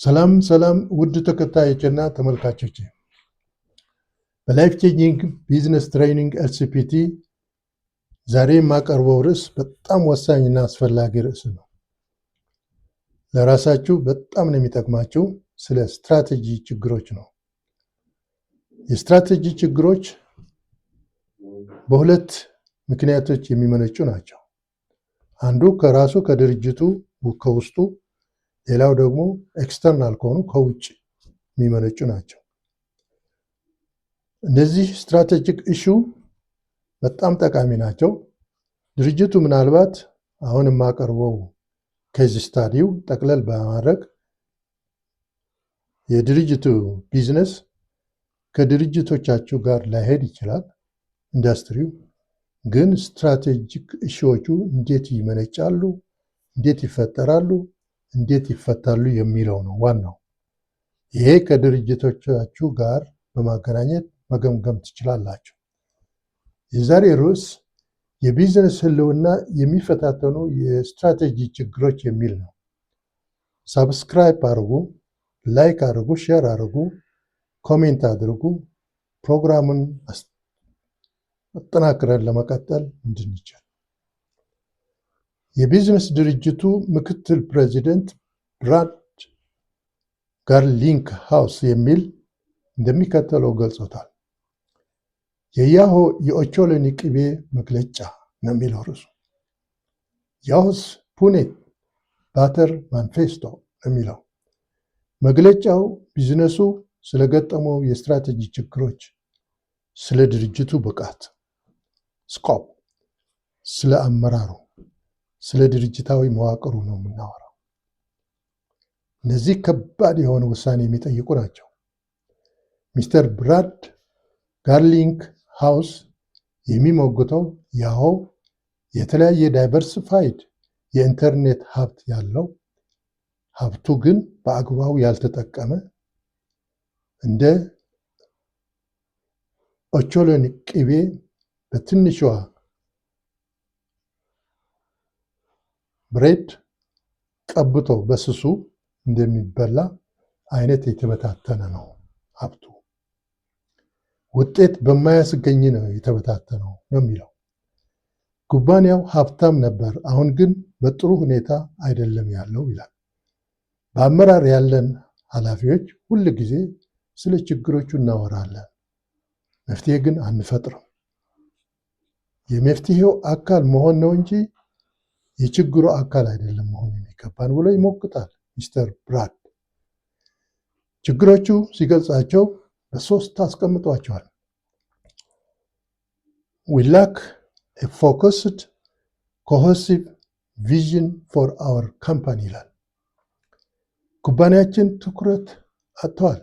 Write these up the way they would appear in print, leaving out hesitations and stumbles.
ሰላም ሰላም ውድ ተከታዮችና ተመልካቾች፣ በ Life Changing Business Training LCBT ዛሬ የማቀርበው ርዕስ በጣም ወሳኝና አስፈላጊ ርዕስ ነው። ለራሳችሁ በጣም ነው የሚጠቅማችሁ። ስለ ስትራቴጂ ችግሮች ነው። የስትራቴጂ ችግሮች በሁለት ምክንያቶች የሚመነጩ ናቸው። አንዱ ከራሱ ከድርጅቱ ከውስጡ፣ ሌላው ደግሞ external ከሆኑ ከውጭ የሚመነጩ ናቸው። እነዚህ strategic issue በጣም ጠቃሚ ናቸው። ድርጅቱ ምናልባት አሁን የማቀርበው case study ው ጠቅለል በማድረግ የድርጅቱ ቢዝነስ ከድርጅቶቻችሁ ጋር ላይሄድ ይችላል። ኢንዱስትሪው ግን strategic issue ዎቹ እንዴት ይመነጫሉ፣ እንዴት ይፈጠራሉ፣ እንዴት ይፈታሉ የሚለው ነው ዋናው። ይሄ ከድርጅቶቻችሁ ጋር በማገናኘት መገምገም ትችላላችሁ። የዛሬ ርዕስ የቢዝነስ ህልውና የሚፈታተኑ የስትራቴጂ ችግሮች የሚል ነው። Subscribe አድርጉ፣ like አድርጉ፣ share አድርጉ፣ comment አድርጉ። ፕሮግራሙን አጠናክረን ለመቀጠል እንድንችል። የቢዝነስ ድርጅቱ ምክትል ፕሬዚደንት ብራድ ጋርሊንግሃውስ የሚል እንደሚከተለው ገልጾታል። የያሆ የኦቾሎኒ ቅቤ መግለጫ ነው የሚለው ርዕሱ። Yahoo's Peanut Butter Manifesto ነው የሚለው መግለጫው። ቢዝነሱ ስለገጠመው የስትራቴጂ ችግሮች፣ ስለ ድርጅቱ ብቃት scope፣ ስለ አመራሩ፣ ስለ ድርጅታዊ መዋቅሩ ነው የምናወራው። እነዚህ ከባድ የሆነ ውሳኔ የሚጠይቁ ናቸው። ሚስተር ብራድ ጋርሊንግሃውስ የሚሞግተው ያሆ የተለያየ diversified የኢንተርኔት ሀብት ያለው፣ ሀብቱ ግን በአግባቡ ያልተጠቀመ፣ እንደ ኦቾሎኒ ቅቤ በትንሿ bread ቀብቶ በስሱ እንደሚበላ አይነት የተበታተነ ነው ሀብቱ። ውጤት በማያስገኝ ነው የተበታተነው ነው የሚለው። ኩባንያው ሀብታም ነበር፣ አሁን ግን በጥሩ ሁኔታ አይደለም ያለው ይላል። በአመራር ያለን ኃላፊዎች ሁል ጊዜ ስለ ችግሮቹ እናወራለን፣ መፍትሄ ግን አንፈጥርም። የመፍትሄው አካል መሆን ነው እንጂ የችግሩ አካል አይደለም መሆን የሚገባን ብሎ ይሞግታል ሚስተር ብራድ። ችግሮቹ ሲገልጻቸው በሶስት አስቀምጧቸዋል። "We lack a focused, cohesive vision for our company" ይላል። ኩባንያችን ትኩረት አጥተዋል።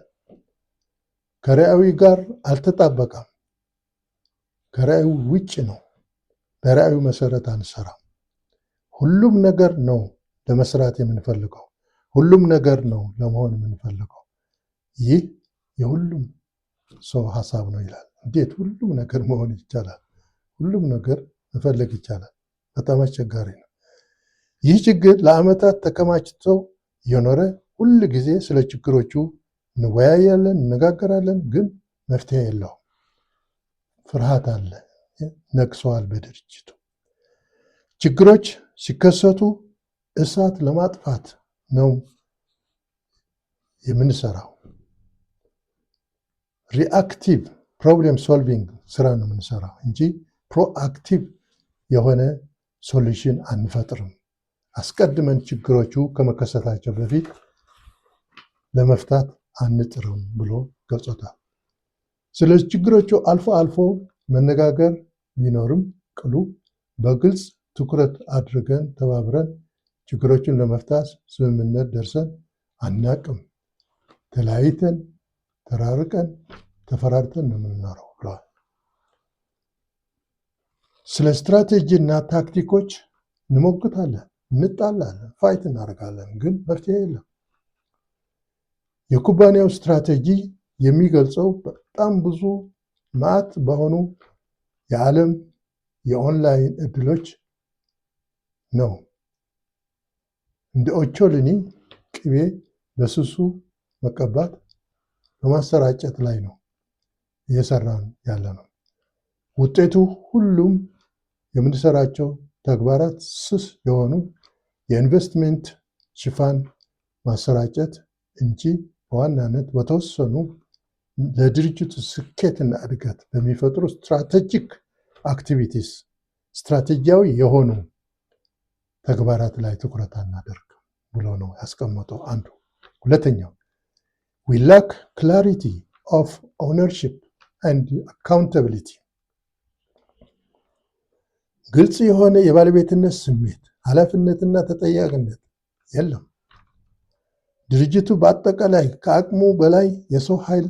ከራዕዩ ጋር አልተጣበቀም። ከራዕዩ ውጭ ነው። በራዕዩ መሰረት አንሰራም። ሁሉም ነገር ነው ለመስራት የምንፈልገው። ሁሉም ነገር ነው ለመሆን የምንፈልገው። ይህ የሁሉም ሰው ሀሳብ ነው ይላል። እንዴት ሁሉም ነገር መሆን ይቻላል? ሁሉም ነገር መፈለግ ይቻላል? በጣም አስቸጋሪ ነው። ይህ ችግር ለዓመታት ተከማችቶ የኖረ፣ ሁል ጊዜ ስለ ችግሮቹ እንወያያለን፣ እንነጋገራለን፣ ግን መፍትሄ የለውም። ፍርሃት አለ፣ ነግሰዋል በድርጅቱ። ችግሮች ሲከሰቱ እሳት ለማጥፋት ነው የምንሰራው። Reactive problem solving ስራ ነው የምንሰራው እንጂ proactive የሆነ solution አንፈጥርም። አስቀድመን ችግሮቹ ከመከሰታቸው በፊት ለመፍታት አንጥርም ብሎ ገልጾታል። ስለ ችግሮቹ አልፎ አልፎ መነጋገር ቢኖርም ቅሉ በግልጽ ትኩረት አድርገን ተባብረን ችግሮችን ለመፍታት ስምምነት ደርሰን አናቅም። ተለያይተን፣ ተራርቀን፣ ተፈራርተን ነው የምንኖረው ብለዋል። ስለ ስትራቴጂ እና ታክቲኮች እንሞግታለን፣ እንጣላለን፣ fight እናደርጋለን፣ ግን መፍትሄ የለም። የኩባንያው ስትራቴጂ የሚገልጸው በጣም ብዙ መዓት በሆኑ የዓለም የኦንላይን እድሎች ነው። እንደ ኦቾሎኒ ቅቤ በስሱ መቀባት በማሰራጨት ላይ ነው እየሰራን ያለ ነው። ውጤቱ ሁሉም የምንሰራቸው ተግባራት ስስ የሆኑ የኢንቨስትመንት ሽፋን ማሰራጨት እንጂ በዋናነት በተወሰኑ ለድርጅቱ ስኬትና እድገት በሚፈጥሩ strategic activities፣ ስትራቴጂያዊ የሆኑ ተግባራት ላይ ትኩረት አናደርግም ብሎ ነው ያስቀመጠው አንዱ። ሁለተኛው፣ we lack clarity of ownership and accountability። ግልጽ የሆነ የባለቤትነት ስሜት፣ ኃላፊነትና ተጠያቂነት የለም። ድርጅቱ በአጠቃላይ ከአቅሙ በላይ የሰው ኃይል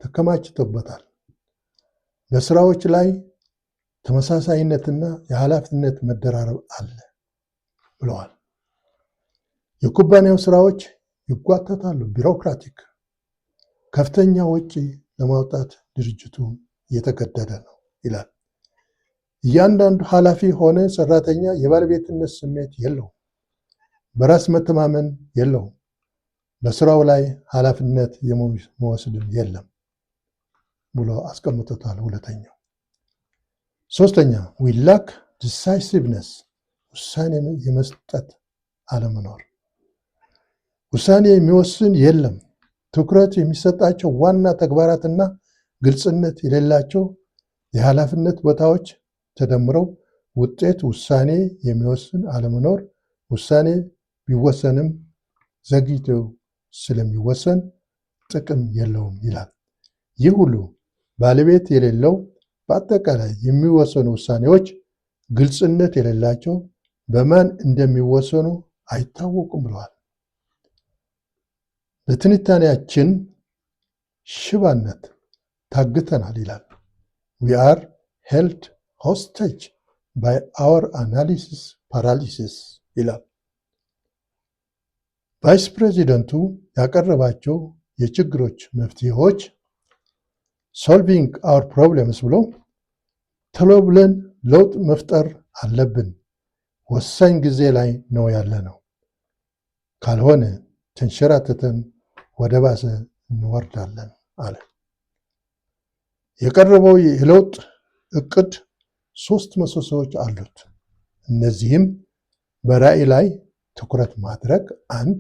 ተከማችቶበታል። በስራዎች ላይ ተመሳሳይነትና የኃላፊነት መደራረብ አለ ብለዋል። የኩባንያው ስራዎች ይጓተታሉ። Bureaucratic፣ ከፍተኛ ወጪ ለማውጣት ድርጅቱ እየተገደደ ነው ይላል። እያንዳንዱ ኃላፊ ሆነ ሰራተኛ የባለቤትነት ስሜት የለውም። በራስ መተማመን የለውም። በስራው ላይ ኃላፊነት የመወስድም የለም ብሎ አስቀምጦታል። ሁለተኛው። ሶስተኛ፣ we lack decisiveness፣ ውሳኔ የመስጠት አለመኖር። ውሳኔ የሚወስን የለም። ትኩረት የሚሰጣቸው ዋና ተግባራትና ግልጽነት የሌላቸው የኃላፊነት ቦታዎች ተደምረው ውጤት ውሳኔ የሚወስን አለመኖር፣ ውሳኔ ቢወሰንም ዘግይቶ ስለሚወሰን ጥቅም የለውም ይላል። ይህ ሁሉ ባለቤት የሌለው፣ በአጠቃላይ የሚወሰኑ ውሳኔዎች ግልጽነት የሌላቸው፣ በማን እንደሚወሰኑ አይታወቁም ብለዋል። በትንታኔያችን ሽባነት ታግተናል ይላል። We are held hostage by our analysis paralysis ይላል። Vice ፕሬዚደንቱ ያቀረባቸው የችግሮች መፍትሄዎች፣ solving our problems ብሎ፣ ቶሎ ብለን ለውጥ መፍጠር አለብን። ወሳኝ ጊዜ ላይ ነው ያለነው። ካልሆነ ተንሸራተተን ወደ ባሰ እንወርዳለን አለ። የቀረበው የለውጥ እቅድ ሶስት ምሰሶዎች አሉት። እነዚህም በራዕይ ላይ ትኩረት ማድረግ፣ አንድ፣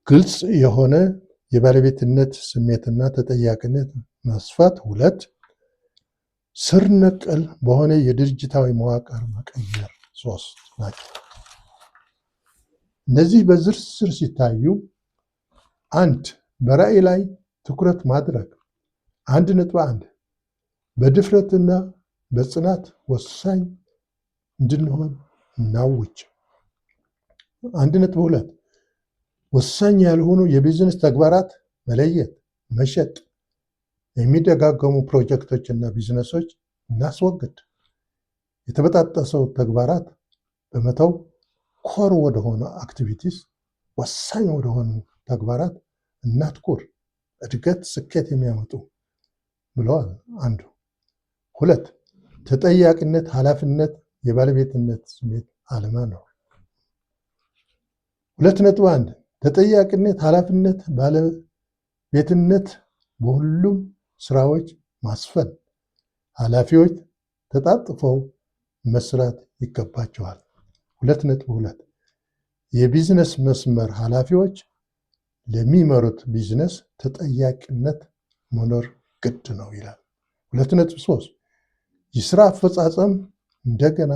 ግልጽ የሆነ የባለቤትነት ስሜትና ተጠያቂነት ማስፋት፣ ሁለት፣ ስር ነቀል በሆነ የድርጅታዊ መዋቅር መቀየር፣ ሶስት ናቸው። እነዚህ በዝርዝር ሲታዩ፣ አንድ፣ በራዕይ ላይ ትኩረት ማድረግ፣ 1.1፣ በድፍረትና በጽናት ወሳኝ እንድንሆን እናውጅ። 1.2፣ ወሳኝ ያልሆኑ የቢዝነስ ተግባራት መለየት፣ መሸጥ፣ የሚደጋገሙ ፕሮጀክቶችና ቢዝነሶች እናስወግድ። የተበጣጠሰው ተግባራት በመተው core ወደሆኑ activities፣ ወሳኝ ወደሆኑ ተግባራት እናትኩር፣ እድገት፣ ስኬት የሚያመጡ ብለዋል አንዱ። ሁለት፣ ተጠያቂነት፣ ኃላፊነት፣ የባለቤትነት ስሜት አለመኖር። 2.1፣ ተጠያቂነት፣ ኃላፊነት፣ ባለቤትነት በሁሉም ስራዎች ማስፈን፣ ኃላፊዎች ተጣጥፈው መስራት ይገባቸዋል። 2.2፣ የቢዝነስ መስመር ኃላፊዎች ለሚመሩት ቢዝነስ ተጠያቂነት መኖር ግድ ነው ይላል። 2.3፣ የስራ አፈጻጸም እንደገና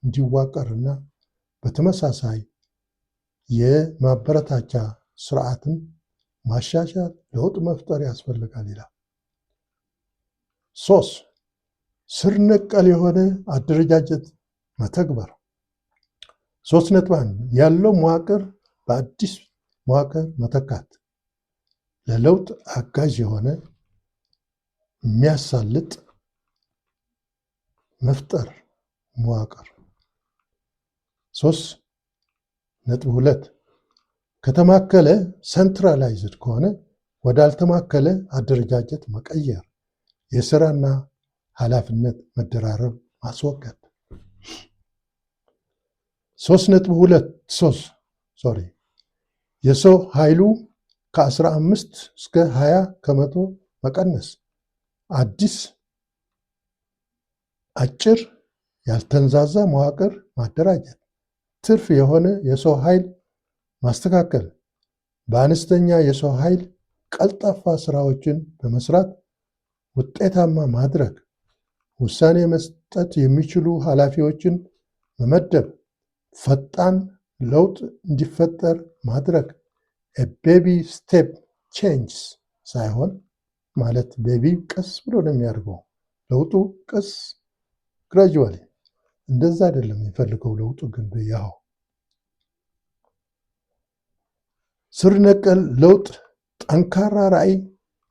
እንዲዋቀርና በተመሳሳይ የማበረታቻ ስርዓትን ማሻሻል፣ ለውጥ መፍጠር ያስፈልጋል ይላል። ሶስት፣ ስር ነቀል የሆነ አደረጃጀት መተግበር። 3.1፣ ያለው መዋቅር በአዲስ መዋቅር መተካት፣ ለለውጥ አጋዥ የሆነ የሚያሳልጥ መፍጠር መዋቅር። 3.2፣ ከተማከለ centralized ከሆነ ወዳልተማከለ አደረጃጀት መቀየር፣ የስራና ኃላፊነት መደራረብ ማስወገድ። 3.23፣ sorry፣ የሰው ኃይሉ ከ15 እስከ 20% መቀነስ፣ አዲስ አጭር ያልተንዛዛ መዋቅር ማደራጀት፣ ትርፍ የሆነ የሰው ኃይል ማስተካከል፣ በአነስተኛ የሰው ኃይል ቀልጣፋ ስራዎችን በመስራት ውጤታማ ማድረግ፣ ውሳኔ መስጠት የሚችሉ ኃላፊዎችን መመደብ፣ ፈጣን ለውጥ እንዲፈጠር ማድረግ፣ baby step changes ሳይሆን፣ ማለት baby ቀስ ብሎ ነው የሚያድገው። ለውጡ ቀስ gradually እንደዛ አይደለም የሚፈልገው። ለውጡ ግን በያሆ ስር ነቀል ለውጥ ጠንካራ ራዕይ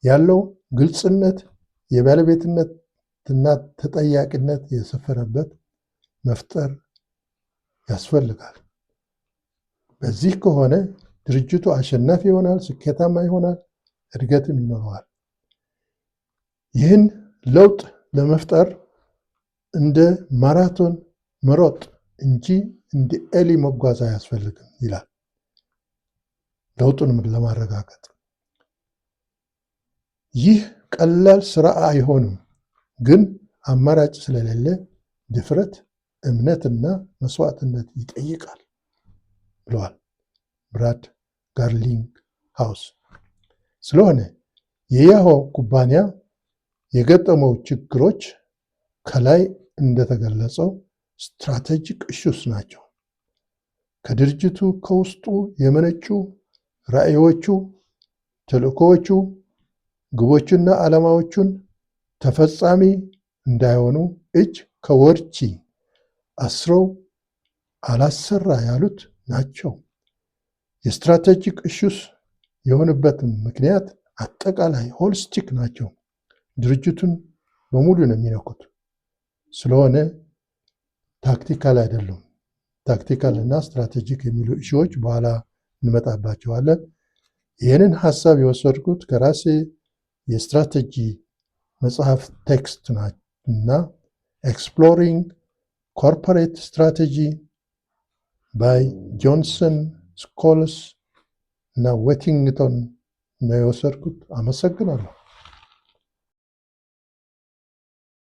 ያለው፣ ግልጽነት፣ የባለቤትነትና ተጠያቂነት የሰፈነበት መፍጠር ያስፈልጋል። በዚህ ከሆነ ድርጅቱ አሸናፊ ይሆናል፣ ስኬታማ ይሆናል፣ እድገትም ይኖረዋል። ይህን ለውጥ ለመፍጠር እንደ ማራቶን መሮጥ እንጂ እንደ ኤሊ መጓዝ አያስፈልግም ይላል። ለውጡንም ለማረጋገጥ ይህ ቀላል ስራ አይሆንም፣ ግን አማራጭ ስለሌለ ድፍረት፣ እምነትና መስዋዕትነት ይጠይቃል ብለዋል ብራድ ጋርሊንግሃውስ። ስለሆነ የያሆ ኩባንያ የገጠመው ችግሮች ከላይ እንደተገለጸው strategic issues ናቸው። ከድርጅቱ ከውስጡ የመነጩ ራዕዮቹ፣ ተልዕኮዎቹ፣ ግቦቹና ዓላማዎቹን ተፈጻሚ እንዳይሆኑ እጅ ከወርቺ አስረው አላሰራ ያሉት ናቸው። የ strategic issues የሆኑበትም ምክንያት አጠቃላይ holistic ናቸው። ድርጅቱን በሙሉ ነው የሚነኩት። ስለሆነ tactical አይደሉም። Tactical እና strategic የሚሉ issue ዎች በኋላ እንመጣባቸዋለን። ይህንን ሀሳብ የወሰድኩት ከራሴ የስትራቴጂ መጽሐፍ text እና Exploring Corporate Strategy by ጆንሰን፣ ስኮልስ እና ዌቲንግቶን ነው የወሰድኩት። አመሰግናለሁ።